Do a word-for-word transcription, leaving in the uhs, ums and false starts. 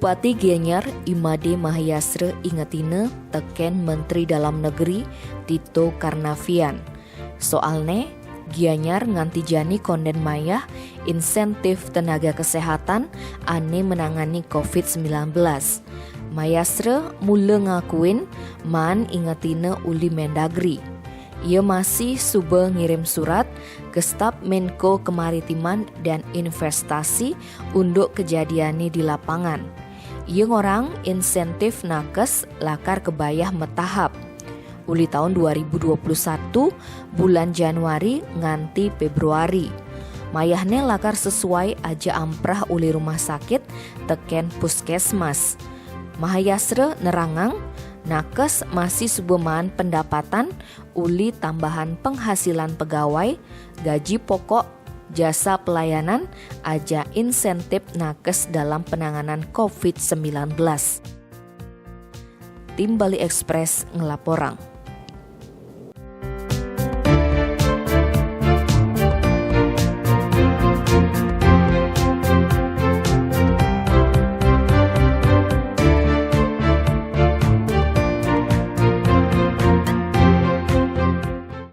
Bupati Gianyar Imade Mahayastra ingetina teken Menteri Dalam Negeri Tito Karnavian. Soalne, Gianyar nganti jani konden mayah insentif tenaga kesehatan ane menangani covid sembilan belas. Mahayastra mula ngakuin maan ingetina uli Mendagri. Ia masih suba ngirim surat ke staf Menko Kemaritiman dan Investasi unduk kejadiane di lapangan. Ia ngorang insentif nakes lakar kebayah metahap uli taun dua ribu dua puluh satu bulan Januari nganti Februari. Mayahne lakar sesuai aja amprah uli rumah sakit teken puskesmas. Mahayastra nerangang, nakes masih suba maan pendapatan uli tambahan penghasilan pegawai, gaji pokok, jasa pelayanan, aja insentif nakes dalam penanganan covid sembilan belas. Tim Bali Express ngelaporang.